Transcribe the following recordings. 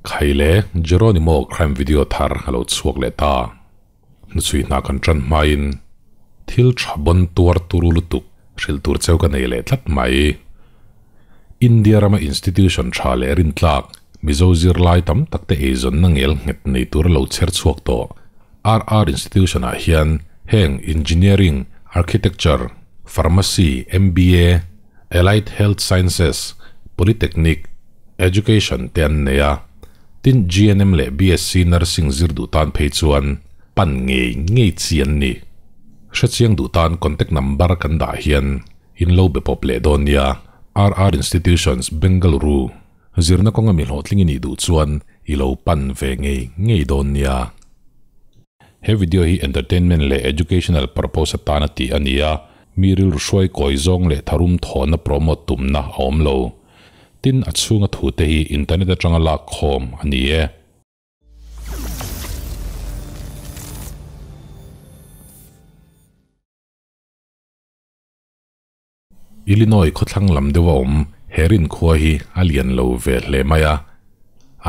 Khaile Jeronimo crime video thar a lo chhuak leh ta. Hnuchhui hna kan tan hmain thil tha bon tuar turu lutuk hrilh tur cheu ka nei leh tlat mai. India rama institution tha leh rintlak Mizo zirlai tam tak te eizawnna ngel nghet nei tur a lo chher chhuak tawh. RR Institution ah hian heng Engineering, Architecture, Pharmacy, MBA, Allied Health Sciences, Polytechnic, Education te an nei a. Tin GNM leh BSc Nursing zir duh tan phei chuan pan ngei ngei chi an ni. Hrechiang duh tan contact number kan dah hian in lo be pawp leh dawn nia. RR Institutions, Bengaluru, Zirna kawnga mi hlawhtling i nih duh chuan i lo pan ve ngei ngei dawn nia. He video hi entertainment leh educational purpose atana tih a ni a, mi rilru hruai kawi zawng leh tharum thawhna promote tumna a awm lo. Tin, a chhunga thute hi internet atanga lak khawm a ni e. Illinois khawthlang lam deuha awm Herin khua hi a lian lo ve hle mai a.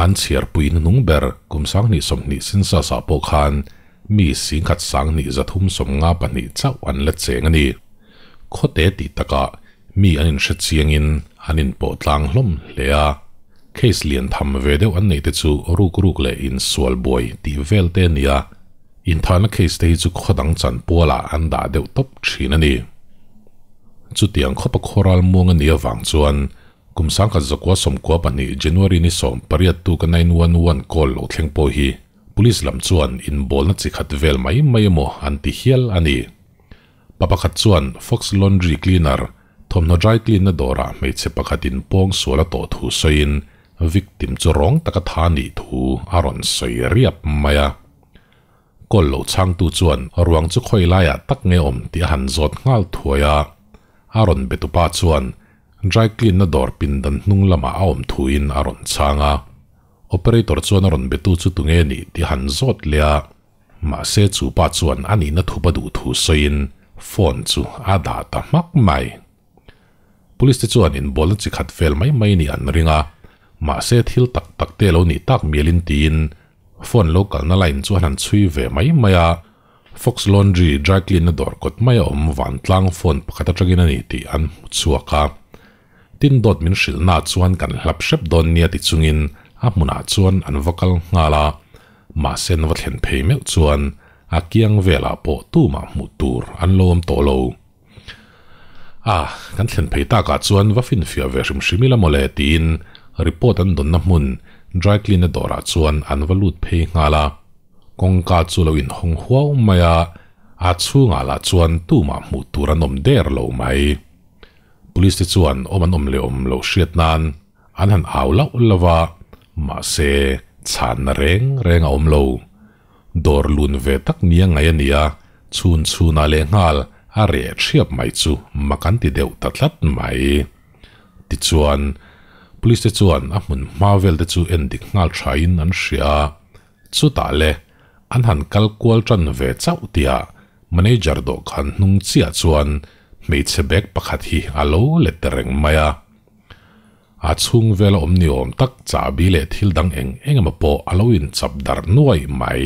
An chhiarpui hnuhnung ber kum 2020 census ah pawh khan mi singkhat 2352 chauh an la cheng a ni. Khawte tih takah mi an inhre chiangin an inpawh tlang hlawm hle a. Case lian tham ve deuh an neih te chu ruk ruk leh insual buai tih vel te a ni a. Inthahna case te hi chu khaw dang chan pualah an dah deuh tawp thin a ni. Chutiang khawpa khawral muang a nih avang chuan kum 1992 January ni 18 tuka 911 call lo thleng pawh hi Police lam chuan inbawlna chi khat vel mai mai emaw an ti hial a ni. Pa pakhat chuan Fox Laundry Cleaner thawmhnaw dry clean na dawrah hmeichhe pakhatin pawng sual a tawh thu sawiin victim chu rawng taka tha nih thu a rawn sawi riap mai a. Call lo chhangtu chuan ruang chu khawi laiah tak nge awm tih a han zawt nghal thuai a. A rawn be tupa chuan dry clean na dawr pindan hnung lamah a awm thuin a rawn chhang a. Operator chuan a rawn betu chu tunge nih tih a han zawt leh a. Mahse chu pa chuan a nihna thupa duh thu sawiin phone chu a dah ta hmak mai. Police te chuan inbawlna chi khat vel mai mai nih an ring a, mahse thil tak tak te lo nih tak mialin tiin phone lo kalna line chu an han chhui ve mai mai a, Fox Laundry dry clean na dawr kawt mai a awm vantlang phone pakhat atangin a ni tih an hmu chhuak a. Tin dawt min hrilh na chuan kan hlap hrep dawn nia ti chungin a hmunah chuan an va kal nghal a, mahse an va thlen phei meuh chuan a kiang velah pawh tumah hmuh tur an lo awm tawh lo. A, kan thlen phei takah chuan va finfiah ve hrim hrim ila mawle tiin report an dawnna hmun dry clean na dawrah chuan an va lut phei nghal a. Kawngka chu lo inhawng huau mai a, a chhungah lah chuan tumah hmuh tur an awm der lo mai. Police te chuan awm an awm leh awm loh hriat nan an han au lauh lauh a, mahse chhanna reng reng a awm lo. Dawr lun ve tak nia ngaih a ni a, chhun chhunah lehnghal a reh thiap mai chu mak an ti deuh ta tlat mai. Tichuan, Police te chuan a hmun hma vel te chu en dik nghal thain an hria a, chutah le an han kal kual tan ve chauh tihah manager dawhkan hnung chiah chuan hmeichhe bag pakhat hi a lo let reng mai a. A chhung vela awm ni awm tak chahbi leh thil dang eng eng emaw pawh a lo inchap darh nuai mai.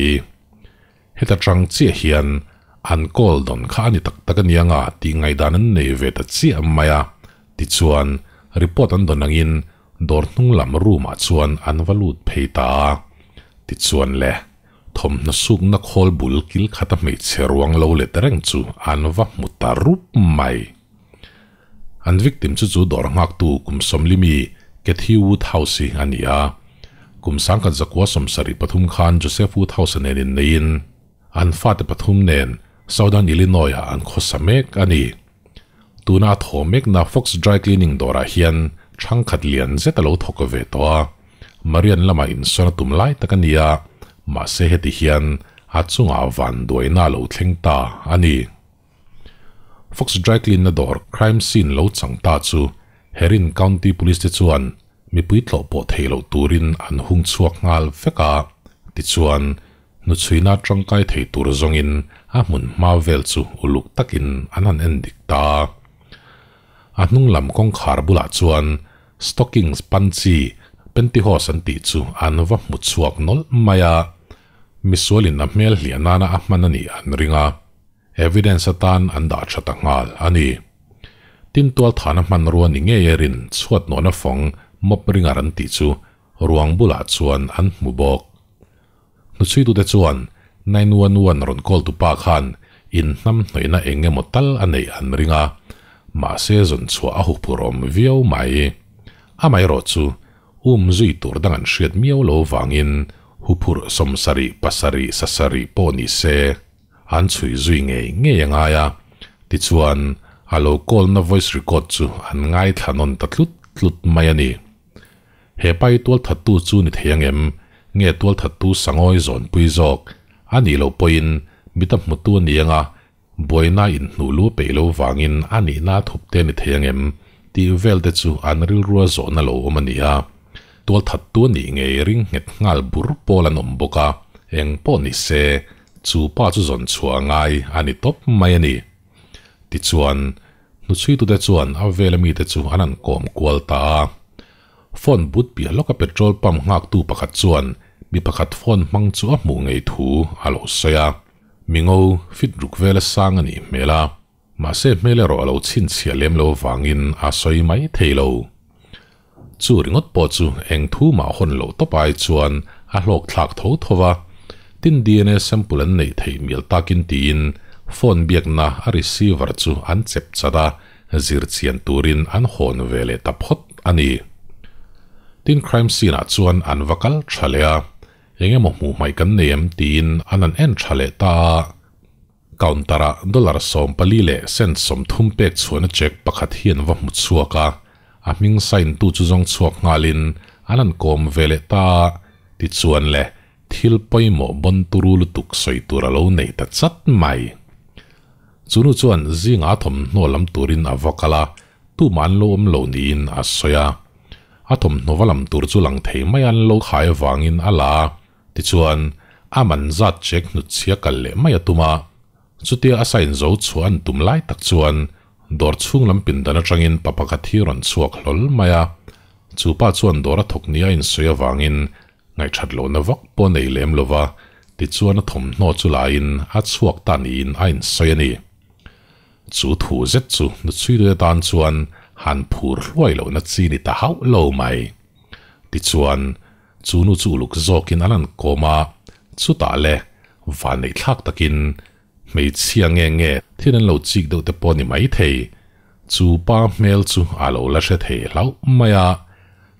Heta tang chiah hian an call dawn kha a ni tak tak a nia nga tih ngaihdan an nei ve ta chiah mai a, tichuan report an dawn angin dawr hnung lam room ah chuan an va lut phei ta a. Tichuan le, thawmhnaw sukna khawl bul kil khata hmeichhe ruang lo let reng chu an va hmu ta rup mai. An victim chu chu dawr nghaktu kum sawmlimi Cathy Woodhouse hi a ni a. Kum 1973 khan Joseph Woodhouse-a nen inneiin an fate pathum nen Southern Illinois-ah an khawsa mek a ni. Tuna a thaw mekna Fox Dry Cleaning dawrah hian thangkhat lian zet a lo thawk ve tawh a. Marian lamah insawn a tum lai tak a ni a, mahse heti hian a chungah vanduaina a lo thleng ta a ni. Fox Dry Clean na dawr crime scene lo chang ta chu Herin County Police te chuan mipui tlawh pawh thei loh turin an hung chhuak nghal vek a, tichuan hnuchhuina tangkai thei tur zawngin a hmun hma vel chu uluk takin an han en dik ta. A hnung lam kawngkhar bulah chuan stockings pan chi Pantyhose an tih chu an va hmu chhuak nawlh mai a, misualin a hmel hliah nana a hman a nih an ring a, evidence atan an dah tha ta nghal a ni. Tin tualthana hmanrua ni ngei a rin chhuat nawhna fawng mop ringer an tih chu ruang bulah chuan an hmu bawk. Hnuchhuitute chuan 911 rawn call tupa khan inhnamhnawihna eng emaw tal a neih an ring a, mahse zawn chhuah a huphurhawm viau mai. Amaherawh chu um zui tur dang an hriat miau lo vangin huphurh sawmsarih pasarih sasarih pawh ni se an chhui zui ngei ngei a ngai a, tichuan a lo call na voice record chu an ngaithla nawn ta tlut tlut mai a ni. He pa hi tualthattu chu ni thei ang em? Nge tualthattu sangawi zawnpui zawk? A nih loh pawhin mita hmutu a ni anga buaina inhnuh lu peih lo vangin a nihna a thup te a ni thei ang em? Tih vel te chu an rilrua zawhna lo awm a ni a. Tualthattu a nih ngei ring nghet nghal bur pawl an awm bawk a, eng pawh ni se chu pa chu zawn chhuah a ngai a ni tawp mai a ni. Tichuan, hnuchhuitute chuan a vela mite chu an han kawm kual ta a. Phone but piah lawka petrol pump nghaktu pakhat chuan mi pakhat phone hmang chu a hmuh ngei thu a lo sawi a. Mingo fit ruk vela sang a nih hmel a, mahse hmel erawh a lo chhinchhiah lem lo vangin a sawi mai thei lo. Chu ringawt pawh chu eng thu mah hawn loh tawp ai chuan a hlawk thlak tho tho va, tin DNA sample an neih theih mial takin tiin phone biakna a receiver chu an chep chat a, zir chian turin an hawn ve leh ta phawt a ni. Tin crime scene ah chuan an va kal tha leh a, eng emaw hmuh hmaih kan nei em tiin an han en tha leh ta a. Counter-ah dollar 14 leh cent 30 pek chhuahna cheque pakhat hi an va hmu chhuak a, a hming sign tu chu zawng chhuak nghalin an han kawm ve leh ta a, tichuan le, thil pawimawh bawn turu lutuk sawi tur a lo nei ta chat mai. Chu nu chuan zingah a thawmhnaw lam turin a va kal a, tumah an lo awm lo niin a sawi a. A thawmhnaw va lam tur chu lang thei mai an lo khai avangin a la a, Tichuan, a man zat check hnutchhia kal leh mai a tum a. Chutia a sign zo chhuah an tum lai tak chuan dawr chhung lam pindan atangin pa pakhat hi rawn chhuak hlawl mai a. Chu pa chuan dawr a thawk nia a insawi avangin ngaihthat lohna vak pawh a nei lem lo va, tichuan a thawmhnaw chu laiin a chhuak ta niin a insawi a ni. Chu thu zet chu hnuchhuitute tan chuan han phur hluai lohna chi ni ta hauh lo mai. Tichuan, Chu nu chu uluk zawkin an han kawm a, chutah le vanneih thlak takin hmeichhia nge nge thil an lo chik deuh te pawh ni mai thei. Chu pa hmel chu a lo la hre thei hlauh mai a.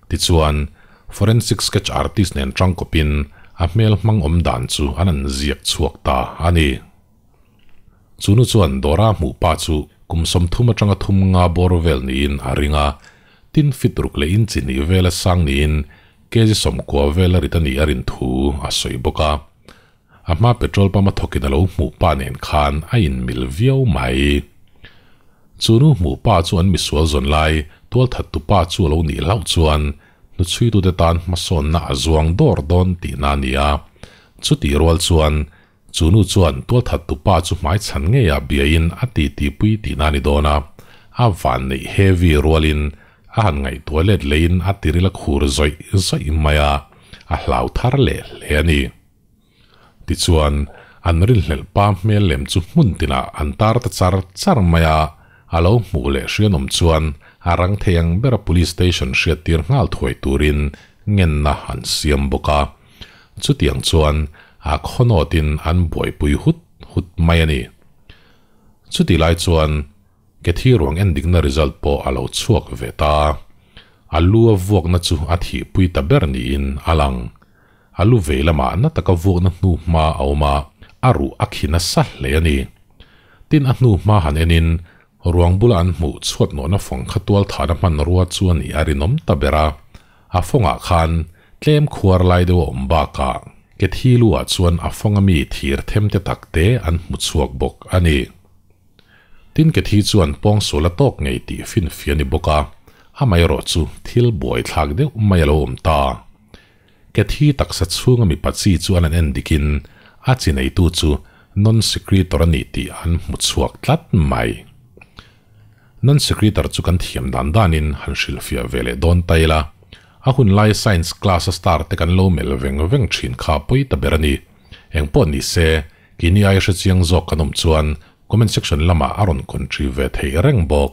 Tichuan, forensic sketch artist nen tangkawpin a hmel hmang awm dan chu an han ziak chhuak ta a ni. Chu nu chuan Dora hmuh pa chu kum 30 atanga thum nga bawr vel niin a ring a, tin fit ruk leh inchi hnih vela sang niin kg 90 vela rit a nih a rin thu a sawi bawk a. A hma petrol pump a thawkin a lo hmuh pa nen khan a inmil viau mai. Chu nu hmuh pa chu an misual zawn lai tualthattu pa chu a lo nih hlauh chuan hnuchhuitute tan hmasawnna a zuang dawr dawn tihna a ni a. Chutih rual chuan Chu nu chuan tualthattu pa chu hmaichhan ngeiah biain a titipui tihna a ni dawn a, a vanneih heavy rualin a han ngaihtuah let leiin a tiril a khur zawih zawih mai a, a hlau thar leh hle a ni. Tichuan, an rinhlelh pa hmel lem chu hmun tinah an tar ta char char mai a, a lo hmuh leh hrianawm chuan a rang thei ang bera police station hriattir nghal thuai turin ngenna an siam bawk a. Chutiang chuan a khawnawtin an buaipui hut hut mai a ni. Chutih lai chuan Kethi ruang endikna result pawh a lo chhuak ve ta a. A lu a vuakna chu a thihpui ta ber niin a lang. A lu vei lamah na taka vuakna hnu hma a awm a, a ruh a khi nasa hle a ni. Tin a hnu hma han enin ruang bula an hmuh chhuat nawhna fawng kha tual thahna hmanrua chu a nih a rinawm ta ber a. A fawngah khan tlem khuar lai deuh a awm bakah ke thi luah chuan a fawnga mi thir them te tak te an hmu chhuak bawk a ni. Tin ke thi chuan pawngsual a tawk ngei tih finfia ni bawk a, amaherawh chu thil buaithlak deuh mai a lo awm ta. Ke thi taksa chhunga mipa chi chu an an en dikin a chi neitu chu non-secretor a ni tih an hmu chhuak tlat mai. Non-secretor chu kan thiam dan danin han hrilhfiah ve leh dawn ta ila. A hun lai science class a star te kan lo melh veng veng thin kha pawi ta ber a ni. Eng pawh ni se, keini aia hrechiang zawk kan awm chuan comment section lamah a rawn contri ve thei reng bawk.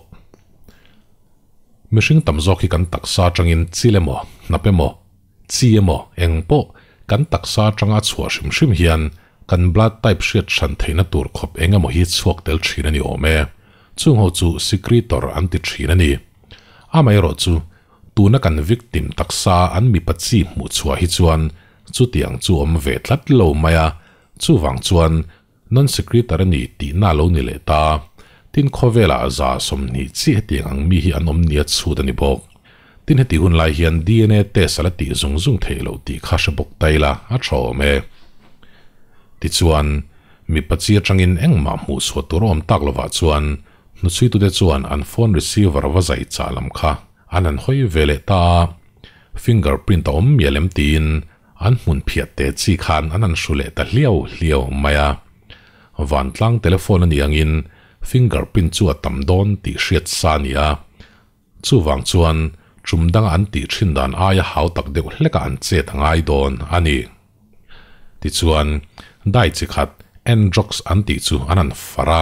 Mihring tam zawk hi kan taksa atangin chil emaw, hnap emaw, chi emaw eng pawh kan taksa atanga chhuah hrim hrim hian kan blood type hriat hran theihna tur khawp eng emaw hi chhuak tel thin a ni awm e. Chung ho chu secretor an ti thin a ni. Amaherawh chu tuna kan victim taksa an mipa chi hmuh chhuah hi chuan chutiang chu awm ve tlat lo mai a, chuvang chuan Non-secretor a ni tihna a lo ni leh ta. Tin, khawvelah 120 chi hetiang ang mi hi an awm nia chhut a ni bawk. Tin, heti hun lai hian DNA test a la tih zung zung theih loh tih kha hre bawk ta ila a tha awm e. Tichuan, mipa chi atangin engmah hmuh chhuah tur a awm tak lovah chuan hnuchhuitute chuan an phone receiver va zai chah lam kha an han hawi ve leh ta a, fingerprint a awm mial em tiin An hmun phiat te chi khan an han hru leh ta hliau hliau mai a. Vantlang telephone a nih angin fingerprint chu a tam dawn tih hriat sa a ni a. Chuvang chuan tum danga an tih thin dan aia hau tak deuh hlekah an chet a ngai dawn a ni. Tichuan, dai chi khat Androx an tih chu an han far a.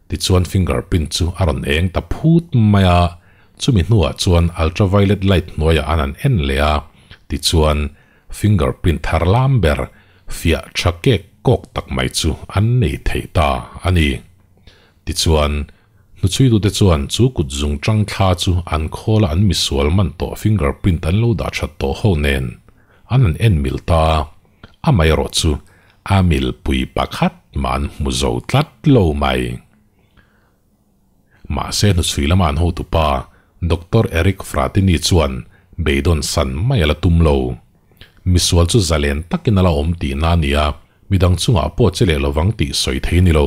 Tichuan fingerprint chu a rawn eng ta phut mai a, chumi hnuah chuan ultraviolet light hnuaiah an han en leh a, tichuan fingerprint thar lam ber fiah tha kek kawk tak mai chu an nei thei ta a ni. Tichuan, hnuchhuitute chuan chu kut zung tang thla chu an khawla an misual man tawh fingerprint an lo dah that tawh ho nen an han en mil ta a, Amaherawh chu a milpui pakhat mah an hmu zo tlat lo mai. Mahse hnuchhui lama an hotupa Doctor Eric Fratini chuan beidawn san mai a la tum lo. Misual chu zalen takin a la awm tihna a ni a, midang chungah pawh che leh lovang tih sawi thei ni lo.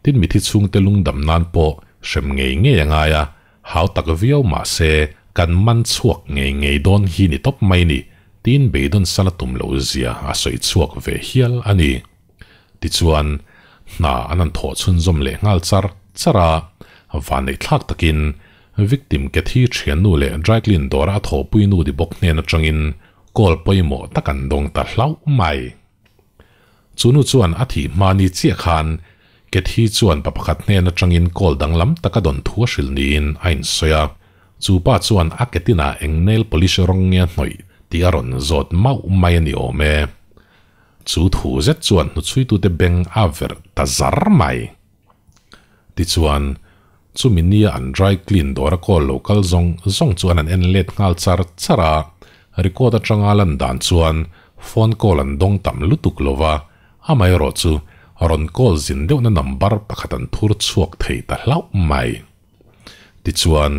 Tin mithi chhungte lungdam nan pawh hrem ngei ngei a ngai a, Hau tak viau mah se kan man chhuak ngei ngei dawn hi ni tawp mai ni, tiin beidawn sal a tum loh zia a sawi chhuak ve hial a ni. Tichuan, hna an han thawh chhunzawm leh nghal char char a, vanneih thlak takin victim Cathy thiannu leh dry clean dawra a thawhpui nu di bawk hnen atangin call pawimawh tak an dawng ta hlauh mai. Chu nu chuan a thih hma ni chiah khan Cathy chuan pa pakhat hnen atangin call danglam taka dawn thu a hrilh niin a insawi a. Chu pa chuan a ketinah eng nail polish rawng nge a hnawih tih a rawn zawt mauh mai a ni awm e. Chu thu zet chuan hnuchhuitute beng a verh ta zar mai. Tichuan, chumi nia an dry clean dawra call lo kal zawng zawng chuan an en let nghal char char a, record atanga lan dan chuan phone call an dawng tam lutuk lo va, amaherawh chu rawn call zin deuhna number pakhat an thur chhuak thei ta hlauh mai. Tichuan,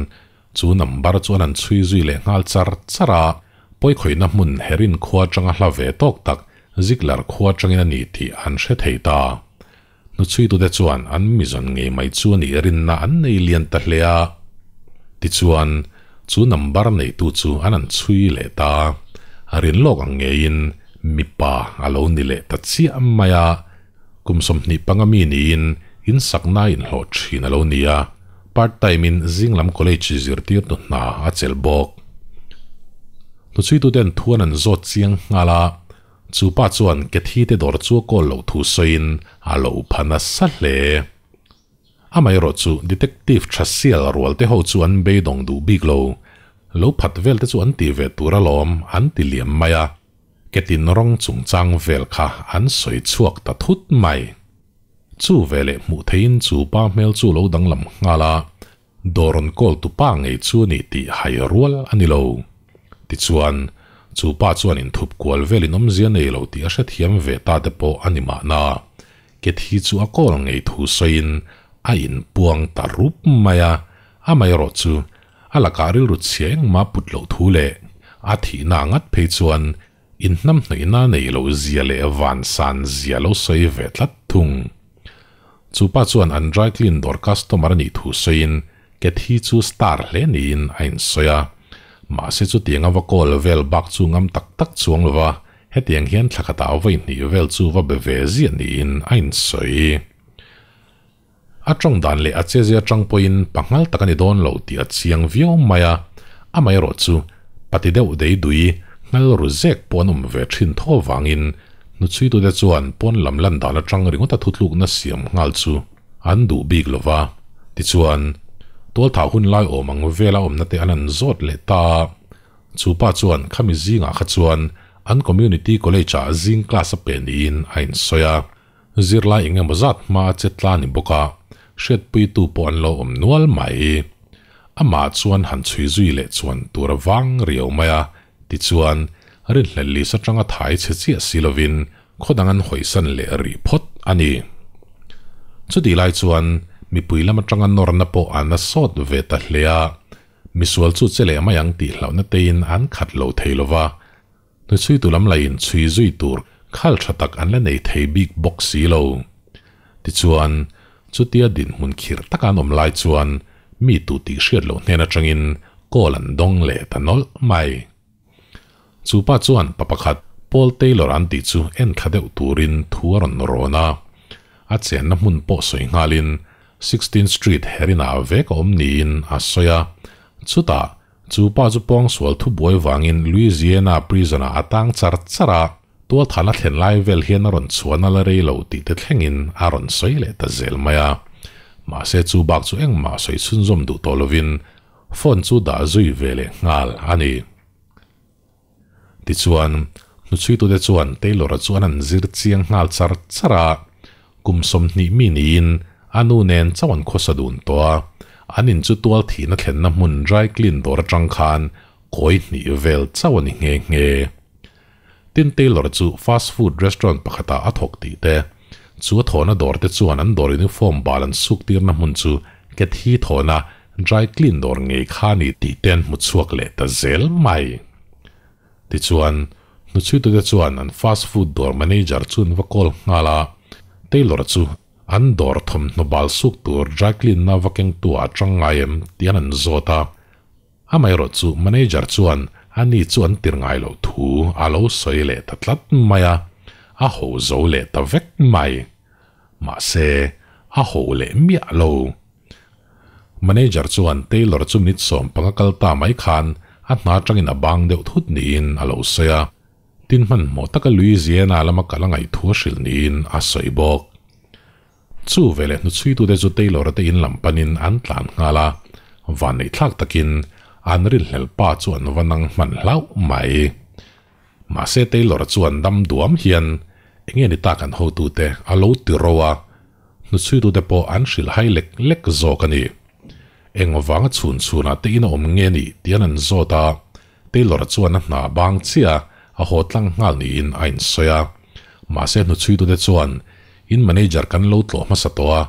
chu number chuan an chhui zui leh nghal char char a, pawikhawihna hmun Herin khua atanga hla ve tawk tak Ziklar khua atangin a ni tih an hre thei ta. Hnuchhuitute chuan an mizawn ngei mai chu a nih rinna an nei lian ta hle a. Tichuan, chu number neitu chu an han chhui leh ta. A rin lawk ang ngeiin mipa a lo ni leh ta chiah mai a. Kum 25 mi niin insakna inhlawh thin a lo ni a, part time in zing lam college zirtirtu hna a chelh bawk. Hnuchhuituten thu an han zawt chiang nghal a. Chu pa chuan Cathy te dawr chu a kawl loh thu sawiin a lo pha nasa hle. Amaherawh chu Detective tha sial rual te ho chu an beidawng duh bik lo. Lo phat vel te chu an ti ve tur alawm an ti liam mai a. Ketin rawng chungchang vel kha an sawi chhuak ta thut mai. Chu veleh hmuh theihin chu pa hmel chu lo danglam nghal a. Dawr rawn kawl tu pa ngei chu a ni tih hai rual a ni lo. Tichuan, chu pa chuan inthup kual velin awmzia nei lo tih a hrethiam ve ta te pawh a ni mahna. Kethi chu a kawl ngei thu sawiin a inpuang ta rup mai a, amaherawh chu a lakah rilru chhia engmah put loh thu leh a thihna ngat phei chuan inhnamhnawihna nei loh zia leh vansan zia lo sawi ve tlat thung. Chu pa chuan an dry clean dawr customer a nih thu sawiin Cathy chu star hle niin a insawi a. Mahse chutiang a va call vel bak chu ngam tak tak chuang lova, hetiang hian thla khatah vawi hnih vel chu va be ve ziah niin a insawi. A tawng dan leh a chezia tang pawhin panghal tak a ni dawn lo tih a chiang viau mai a, amaherawh chu Pati deuh dei dui ngal ru zek pawh an awm ve thin tho avangin hnuchhuitute chuan pawn lam lan dan atang ringawta thutlukna siam nghal chu an duh bik lo va. Tichuan, tualthah hun lai awm ang vela awmna te an han zawt leh ta a. Chu pa chuan khami zingah kha chuan an community college ah zing class a pe niin a insawi a. Zirlai eng emaw zat hma a che tla ni bawk a, hriatpuitu pawh an lo awm nual mai. Amah chuan han chhui zui leh chuan tur a vang riau mai a, tichuan, rinhlelh list atanga thai chhe chiah si lovin khaw dang an hawisan leh rih phawt a ni. Chutih lai chuan mipui lam atanga nawrna pawh a na sawt ve ta hle a, misual chu che leh mai ang tih hlauhna tein an khat lo thei lova, Hnuchhuitu lam lahin chhui zui tur khal tha tak an la nei thei bik bawk si lo. Tichuan, chutia dinhmun khirh taka an awm lai chuan mi tu tih hriat loh hnen atangin call an dawng leh ta nawlh mai. Chu pa chuan pa pakhat Paul Taylor an tih chu en thla deuh turin thu a rawn rawn a. A chenna hmun pawh sawi nghalin Sixteenth Street Herina vek a awm niin a sawi a. Chutah Chu pa chu pawngsual thubuai vangin Louisiana prison-ah a tang char char a, tualthahna thlen lai vel hian a rawn chhuan a la rei lo tih te thlengin a rawn sawi leh ta zel mai a. Mahse chu bak chu engmah sawi chhunzawm duh tawh lovin phone chu dah zui ve leh nghal a ni. Tichuan, hnuchhuitute chuan Taylor-a chu an han zir chiang nghal char char a. Kum 20 mi niin a nu nen chauh an khawsa dun tawh a, an in chu tual thihna thlenna hmun dry clean dawr atang khan kawi hnih vel chauh a ni nghe nghe. Tin, Taylor-a chu fast food restaurant pakhatah a thawk tih te, chu a thawhna dawr te chuan an dawr uniform bal an suk tirna hmun chu Cathy thawhna dry clean dawr ngei kha a ni tih te an hmu chhuak leh ta zel mai. Tichuan, hnuchhuitute chuan an fast food dawr manager chu an va call nghal a, Taylor chu an dawr thawmhnaw bal suk tur dry clean na va kengtu ah a tang ngai em tih an an zawt a. Amaherawh chu manager chuan ani chu an tir ngai loh thu a lo sawi leh ta tlat mai a, a ho zo leh ta vek mai. Mahse, a ho leh miah lo. Manager chuan Taylor chu minute 15 kal ta mai khan a hna atangin a bang deuh thut niin a lo sawi a. Tin hmanhmawh taka Louisiana lama kal a ngaih thu a hrilh niin a sawi bawk. Chu veleh hnuchhuitute chu Taylor-a te in lam panin an tlan nghal a, vanneih thlak takin an rinhlel pa chu an va nang hman hlauh mai. Mahse Taylor-a chuan dam duam hian enge ni tak an hotute a lo ti ro a, hnuchhuitute pawh an hrilh hai lek lek zawk a ni. Eng vanga chhun chhunah te in a awm nge ni tih an an zawt a, Taylor-a chuan a hna bang chiah a haw tlang nghal niin a insawi a. Mahse hnuchhuitute chuan in manager kan lo tlawh hmasa tawh a,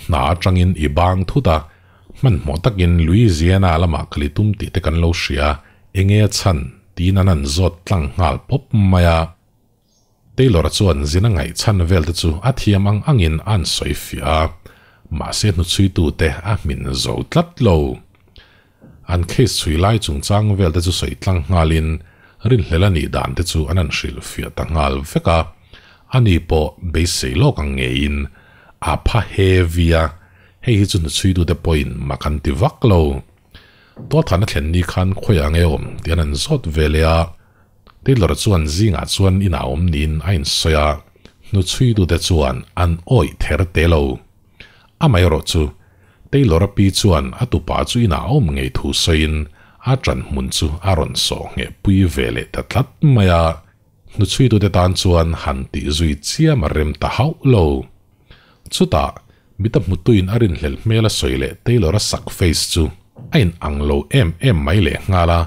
hna atangin i bang thut a, hmanhmawh takin Louisiana lamah kal i tum tih te kan lo hria, enge a chhan tiin an han zawt tlang nghal pawp mai a. Taylor-a chuan zin a ngaihchhan vel te chu a thiam ang angin a an sawi fiah a, mahse hnuchhuitute a hmin zo tlat lo. An case chhui lai chungchang vel te chu sawi tlang nghalin rinhlel a nih dan te chu an han hrilh fiah ta nghal vek a, ani pawh beisei lawk ang ngeiin a pha heavy a, hei hi chu hnuchhuitute pawhin mak an ti vak lo. Tualthahna thlen ni khan khawiah nge awm tih an han zawt ve leh a, Taylor chuan zingah chuan inah awm niin a insawi a, hnuchhuitute chuan an awih ther te lo. Amaherawh chu, Taylor-a pi chuan a tupa chu inah a awm ngei thu sawiin a ṭan hmun chu a rawn sawh ngheh pui ve leh ta tlat mai a, hnuchhuitute tan chuan han tih zui chiam a rem ta hauh lo. Chutah, mita hmutuin a rinhlelh hmel a sawi leh Taylor-a sak face chu a inang lo em em mai lehnghal a.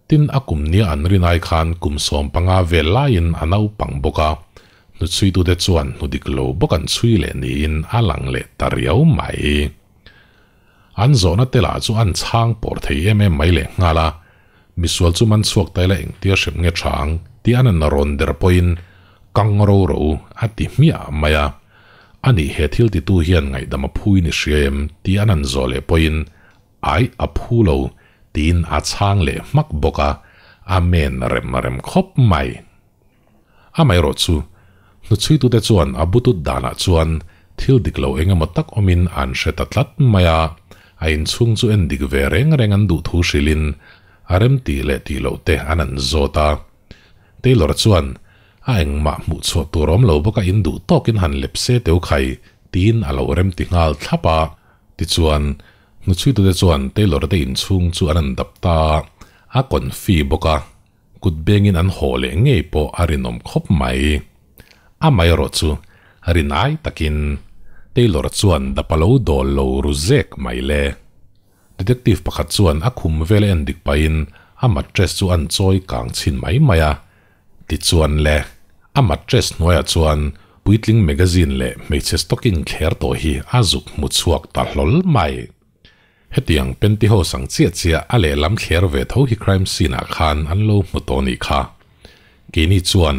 Tin, a kum nia an rin ai khan kum 15 vel laiin a naupang bawk a, hnuchhuitute chuan hnu dik lo bawk an chhui leh niin a lang leh ta riau mai. An zawhna te lah chu an chhang pawr thei em em mai leh nghal a, misual chu man chhuak ta ila engtia hrem nge tha ang tih an an rawn der pawhin kang ro ro u a ti hmiah mai a. Anih he thil titu hian ngaihdam a phui ni hria em tih an an zawh leh pawhin Ai a phu lo tiin a chhang leh hmak bawk a, a men rem rem khawp mai. Amaherawh chu, hnuchhuitute chuan a butut danah chuan thil dik lo eng emaw tak awmin an hre ta tlat mai a, a inchhung chu en dik ve reng reng an duh thu hrilhin a remtih leh tih loh te an an zawt a. Taylor chuan, A engmah hmuh chhuah tur awm lo bawk a in duh tawkin han lep se teu khai, tiin a lo remti nghal thlap a. Tichuan, hnuchhuitute chuan Taylor te inchhung chu an an dap ta a, a confi bawk a, kut bengin an haw leh ngei pawh a rinawm khawp mai. Amaherawh chu rin ai takin Taylor chuan dap a lo dawl lo ru zek mai le. Detective pakhat chuan a khum vel a en dik pahin a mattress chu an chawi kang chhin mai mai a. Tichuan le, a mattress hnuaiah chuan puitling magazine leh hmeichhe stocking thler tawh hi a zuk hmu chhuak ta hlawl mai. Hetiang pantyhose ang chiah chiah a lehlam thler ve tho hi crime scene ah khan an lo hmu tawh nih kha. Keini chuan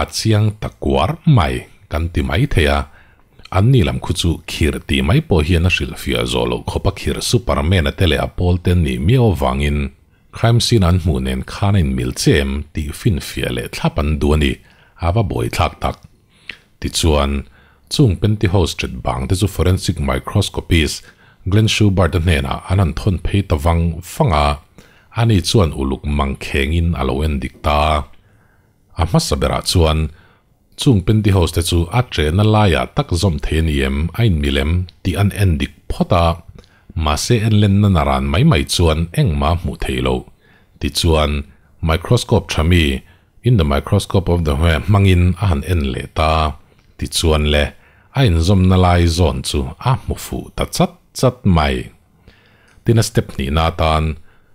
a chiang ta kuar mai kan ti mai thei a, an ni lam khu chu khir tih mai pawh hian a hrilhfiah zawh loh khawp a khir Superman a te leh a pawl te an nih miau avangin crime scene an hmuh nen khan a inmil che em tih finfiah leh thlap an duh a ni, a va buaithlak tak. Tichuan, chung pantyhose ṭet bang te chu forensic microscopist Glenn Schubert-a hnenah an han thawn phei ta vang vang a, ani chuan uluk mang khengin a lo en dik ta. A hmasa berah chuan, chung pantyhose te chu a ṭehna laiah tak zawm thei a ni em, a inmil em tih an en dik phawt a, mahse en lenna naran mai mai chuan engmah a hmuh theih loh. Tichuan, microscope ṭha mi In the microscope of the hmeh hmangin a han en leh ta. Tichuan le, a inzawmna lai zawn chu a hmu fuh ta chat chat mai. Tin a step hnihna atan,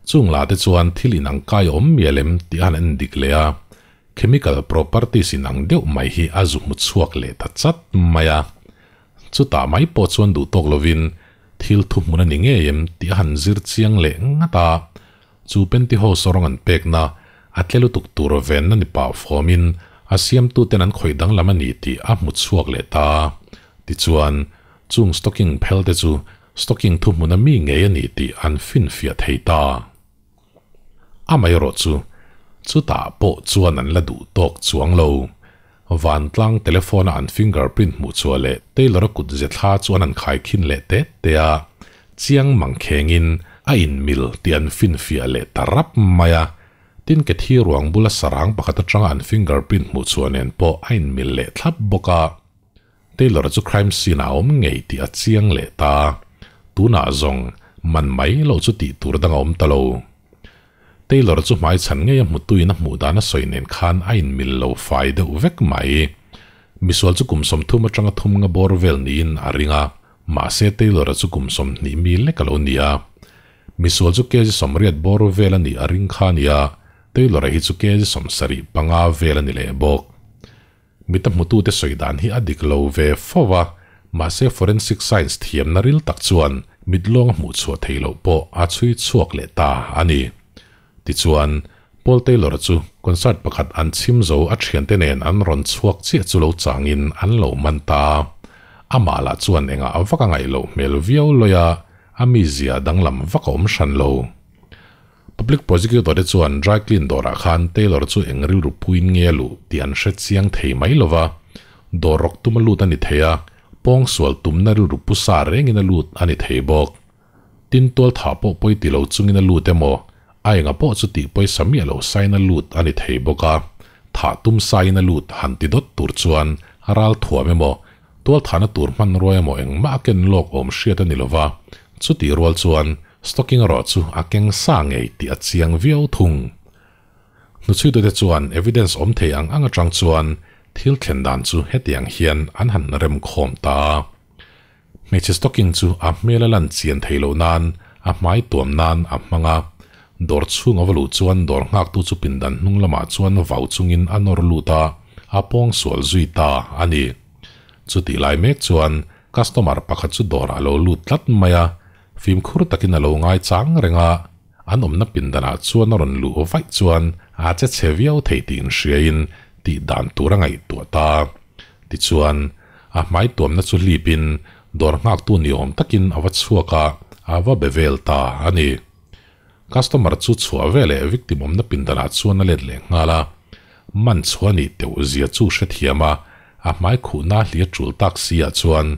chung lah te chuan thil inang kai awm mial em tih a han en dik leh a, chemical properties inang deuh mai hi a zu hmu chhuak leh ta chat mai a. Chutah mai pawh chuan duh tawk lovin thil thuhmun a ni ngei em tih a han zir chiang leh ngat a. Chu pantyhose rawng an pekna a tle lutuk tur venna ni pah fawmin a siamtuten an khawih danglam a ni tih a hmu chhuak leh ta. Tichuan, chung stocking phel te chu stocking thuhmuna mi ngei a ni tih an finfiah thei ta. Amaherawh chu, chutah pawh chuan an la duh tawk chuang lo. Vantlang telephone-a an fingerprint hmuh chhuah leh Taylor-a kut ze thla chu an han khaikhin leh tet te a, chiang mang khengin a inmil tih an finfiah leh ta rap mai a. Tin ke thi ruang bula sarang pakhat atanga an fingerprint hmuh chhuah nen pawh a inmil leh thlap bawk a. Taylor chu crime scene ah a awm ngei tih a chiang leh ta. Tunah zawng man mai lo chu tih tur dang a awm ta lo. Taylor chu hmai chhan ngei a hmutuin a hmuh dan a sawi nen khan a inmil lo fai deuh vek mai. Misual chu kum 30 atanga thum nga bawr vel niin a ring a, mahse Taylor-a chu kum 20 mi lek a lo ni a. Misual chu kg 80 bawr vel a nih a ring kha a ni a, Taylor-a hi chu kg 75 vel a ni leh bawk. Mita hmutute sawi dan hi a dik lo ve fo a, mahse forensic science thiamna ril tak chuan mit lawng a hmuh chhuah theih loh pawh a chhui chhuak leh ta a ni. Tichuan, Paul Taylor-a chu concert pakhat an chhim zo a thiante nen an rawn chhuak chiah chu lo changin an lo man ta. Amah lah chuan engah vak a ngaih loh hmel viau lawi a, a mizia danglam vak a awm hran lo. Public Prosecutor te chuan dry clean dawrah khan Taylor chu eng rilru puiin nge a luh tih an hre chiang thei mai lo va, dawr rawk tum a lut a ni thei a, pawngsual tumna rilru pu sa rengin a lut a ni thei bawk. Tin, tualthah pawh pawi ti lo chungin a lut emaw, a enga pawh chu tih pawisa miah lo sain a lut a ni thei bawk a, thah tum sain a lut han ti dawt tur chuan ral thuam emaw, tualthahna tur hmanrua emaw engmah a ken lawk awm hriat a ni lo va, chutih rual chuan Stocking erawh chu a keng sa ngei tih a chiang viau thung. Hnuchhuitute chuan evidence awm thei ang ang atang chuan thil thlen dan chu hetiang hian an han rem khawm ta a. Hmeichhe stocking chu a hmel a lan chian thei loh nan a hmai tuam nan a hmang a. Dawr chhung a va luh chuan dawr nghaktu chu pindan hnung lamah chuan vau chungin a nawr lut a, a pawng sual zui ta a ni. Chutih lai mek chuan customer pakhat chu dawrah a lo lut tlat mai a, Fimkhur takin a lo ngai chang reng a, an awmna pindanah chuan a rawn luh vaih chuan a che chhe viau thei tih inhriain tih dan tur a ngaihtuah ta. Tichuan, a hmai tuamna chu hlipin dawr nghaktu ni awm takin a va chhuak a, a va be vel ta a ni. Customer chu chhuah veleh victim awmna pindanah chuan a let leh nghal a, man chhuah nih teuh zia chu hrethiam a, a hmai khuhna hli a tul tak si ah chuan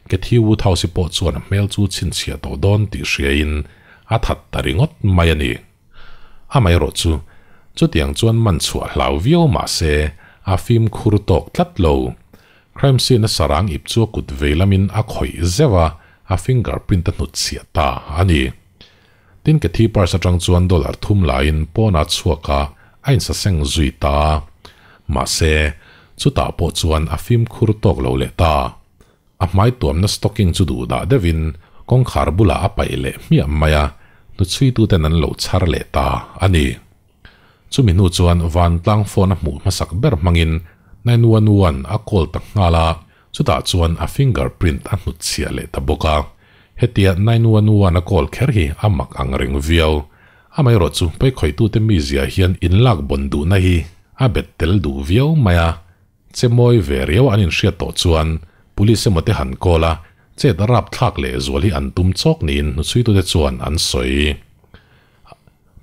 Cathy Woodhouse-i pawh chuan a hmel chu chhinchhiah tawh dawn tih hriain a that ta ringawt mai a ni. Amaherawhchu, chutiang chuan man chhuah hlau viau mah se, a fimkhur tawk tlat lo. Crime scene-a sarang ip chu a kut vei lamin a khawih zeuh a, a fingerprint a hnutchhiah ta a ni. Tin, Kathy purse atang chuan dollar thum laiin pawnah chhuak a, a insaseng zui ta a. Mahse, chutah pawh chuan a fimkhur tawk lo leh ta. A hmai tuamna stocking chu duh dah deuhin kawngkhar bulah a paih leh hmiah mai a, hnuchhuituten an lo chhar leh ta a ni. Chumi hnu chuan vantlang phone a hmuh hmasak ber hmangin 911 a call ta nghal a, chutah chuan a finger print a hnutchhiah leh ta bawk a. Hetia 911 a call kher hi a mak ang reng viau. Amaherawhchu peikhawitute mizia hian inlak bawn duhna hi a bet tel duh viau mai a, Che mawi ve riau an inhriat tawh chuan Police emaw te han call a, chet rapthlak leh zual hi an tum chawk niin hnuchhuitute chuan an sawi.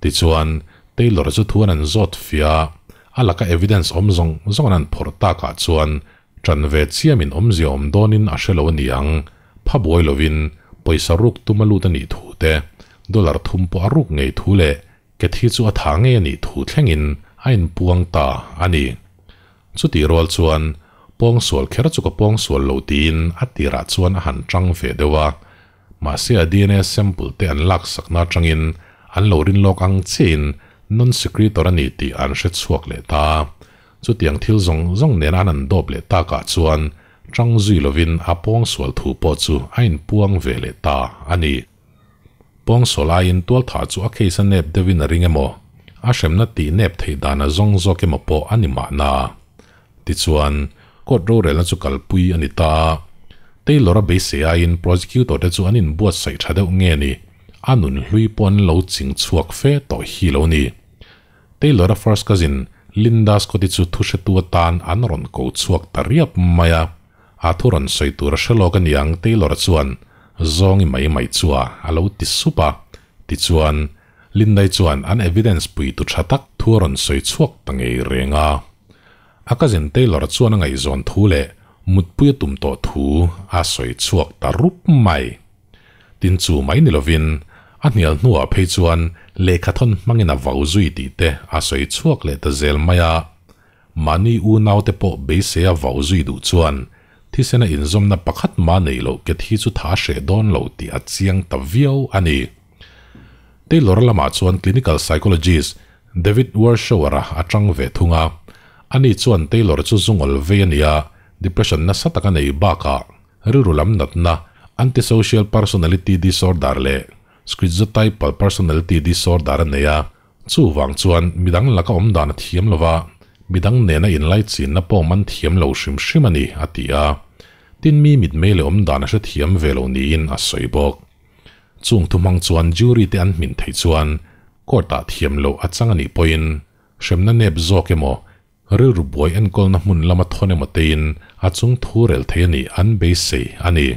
Tichuan, Taylor chu thu an an zawt fia a, a laka evidence awm zawng zawng an an phawrh takah chuan ṭan ve chiamin awmzia awm dawnin a hre lo a ni ang, pha buai lovin pawisa ruk tum a lut a nih thu te, dollar thum pawh a ruk ngei thu leh Kathy chu a tha ngei a nih thu thlengin a inpuang ta a ni. Chutih rual chuan pawngsual kher chu ka pawngsual lo tiin a tirah chuan a han tang ve deuh a. Mahse a dna sample te an laksakna atangin an lo rin lawk ang chiahin non-secretor a ni tih an hre chhuak leh ta. Chutiang thil zawng zawng nena an han dawp leh takah chuan tang zui lovin a pawngsual thu pawh chu a inpuang ve leh ta a ni. Pawngsaw laiin tualthah chu a case a nep deuhin a ring emaw, a hremna tih nep theih dan a zawng zawk emaw pawh a ni mahna. Tichuan, court rorelna chu kalpui a ni ta a. Taylor-a beisei aiin prosecutor te chu an inbuatsaih tha deuh nge ni, a nun hlui pawh an lo ching chhuak fe tawh hi lo ni. Taylor-a first cousin Linda Scott-i chu thuhretu atan an rawn ko chhuak ta riap mai a. A thu rawn sawi tur a hre lawk a niang Taylor chuan zawngi mai mai chu a a lo ti sup a. Tichuan, Lindai chuan an evidence pui tu tha tak thu a rawn sawi chhuak ta ngei reng a. A cousin Taylor chuan a ngaihzawn thu leh mutpui a tum tawh thu a sawi chhuak ta rup mai. Tin chu mai ni lovin, a hnial hnuah phei chuan lehkhathawn hmangin a vau zui tih te a sawi chhuak leh ta zel mai a. Mahni unaute pawh beiseia vau zui duh chuan thisena inzawmna pakhat mah neih loh ke thi chu tha hreh dawn lo tih a chiang ta viau a ni. Taylor lamah chuan clinical psychologist David Warshower-a a tang ve thung a. Ani chuan Taylor chu zungawl vei a ni a, depression nasa tak a nei bakah rilru lam natna, antisocial personality disorder leh schizotypal personality disorder a nei a. Chuvang chuan midang laka awm dan a thiam lo va, midang nena inlaichinna pawh man thiam lo hrim hrim a ni, a ti a. Tin mi mitmei leh awm dan a hre thiam ve lo niin a sawi bawk. Chung thu hmang chuan jury te an hmin theih chuan court-ah thiam loh a chang a nih pawhin hremna nep zawk emaw, rilru buai enkawlna hmun lama thawn emaw tein a chung thu rel thei a nih an beisei a ni.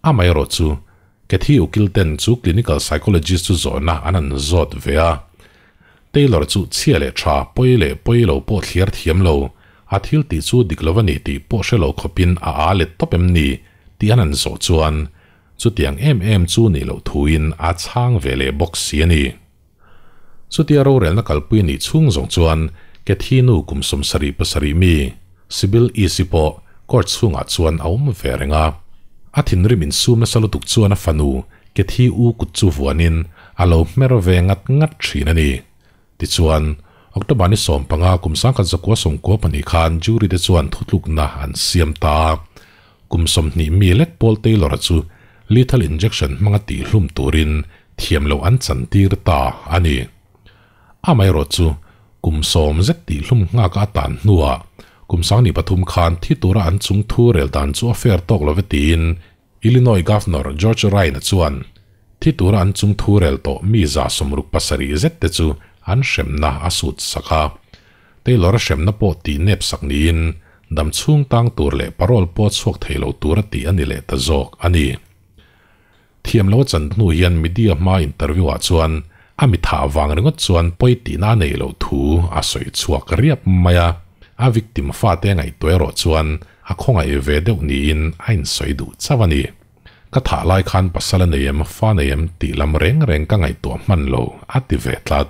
Amaherawh chu, Kathy ukil ten chu clinical psychologist chu zawhna an han zawt ve a. Taylor chu chhia leh tha, pawi leh pawi lo pawh thliar thiam lo, a thil tih chu dik lo a ni tih pawh hre lo khawpin a aa let tawp em ni tih an han zawh chuan chutiang em em chu nih loh thuin a chhang ve leh bawk si a ni. Chutia rorelna kalpui a nih chhung zawng chuan Kathy nu kum 77 mi, Sybil Easy pawh court chhungah chuan a awm ve reng a. A thinrim insum nasa lutuk chuan a fanu Kathy u kut chu vuanin a lo hmer ve ngat ngat thin a ni. Tichuan, October ni 15 kum 1992 khan jury te chuan thutlukna an siam ta a. Kum 20 mi lek Paul Taylor-a chu lethal injection hmanga tihhlum turin thiam loh an chantir ta a ni. Amaherawh chu kum 10 zet tihhlum nghaka a tan hnuah kum 2003 khan thi tura an chung thu rel dan chu a fair tawk lo ve tiin Illinois Governor George Ryan-a chuan thi tura an chung thu rel tawh mi 67 zet te chu an hremna a sut sak a. Taylor-a hremna pawh tih nep sak niin dam chhung tang tur leh parole pawh chhuak thei lo tura tih a ni leh ta zawk a ni. Thiam lo a chan hnu hian media hma interview ah chuan a mi thah vang ringawt chuan pawi tihna a nei loh thu a sawi chhuak riap mai a, a victim fate a ngaihtuah erawh chuan a khawngaih ve deuh niin a insawi duh chauh a ni. Ka thah lai khan pasal a nei em, fa nei em tih lam reng reng ka ngaihtuah hman lo, a ti ve tlat.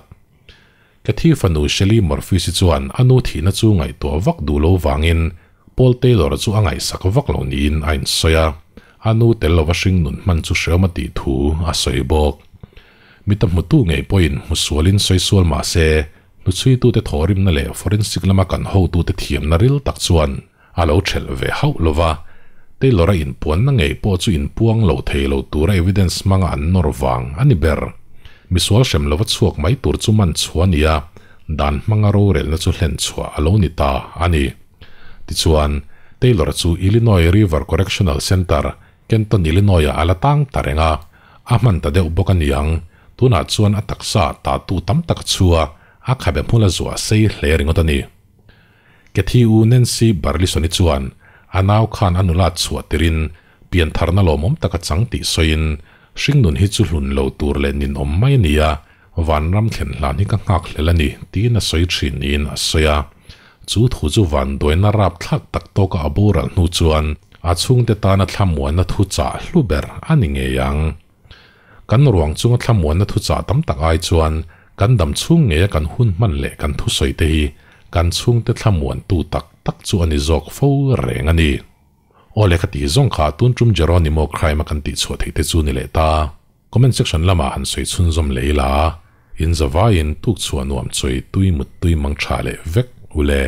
Cathy fanu Shelley Murphys-i chuan a nu thihna chu ngaihtuah vak duh lo vangin Paul Taylor-a chu a ngaihsak vak lo niin a insawi a, a nu tel lova hringnun hman chu hreawm a tih thu a sawi bawk. Mi ta hmutu ngei pawhin hmusualin sawi sual mah se, hnuchhuitute thawhrimna leh forensic lama kan hotute thiamna ril tak chuan a lo thelh ve hauh lo va, Taylor-a inpuanna ngei pawh chu inpuang lo thei lo tura evidence hmanga an nawr vang a ni ber. Misual hrem lova chhuak mai tur chu man chhuah a ni a, dan hmanga rorelna chu hlen chhuah a lo ni ta a ni. Tichuan, Taylor-a chu Illinois River Correctional Center, Kenton, Illinois-ah a la tang ta reng a, a hman ta deuh bawk a ni ang. Tunah chuan a taksa tatu tam tak a chhu a, a khabe hmul a zuah sei hle ringawt a ni. Cathy u Nancy Burleson-i chuan a nau khan a nula chhuah tirin piantharna lawmawm tak a chang tih sawiin, Hringnun hi chu hlun lo tur leh ninawm mai a ni a, vanram thlen hlan hi ka nghak hlel a ni, tiin a sawi thin niin a sawi a. Chu thu chu vanduaina rapthlak tak tawka a boral hnu chuan a chhungte tana thlamuanna thuchah hlu ber a ni ngei ang. Kan ruang chunga thlamuanna thuchah tam tak ai chuan kan dam chhung ngeia kan hun hman leh kan thusawi te hi kan chhungte thlamuantu tak tak chu a ni zawk fo reng a ni. Aw lehkha tih zawng kha tun tum Jeronimo crime a kan tih chhuah theih te chu ni leh ta. Comment section lamah han sawi chhunzawm leh ila, in zavaiin tuk chhuah nuam chawi tui mut tui mang tha leh vek ule.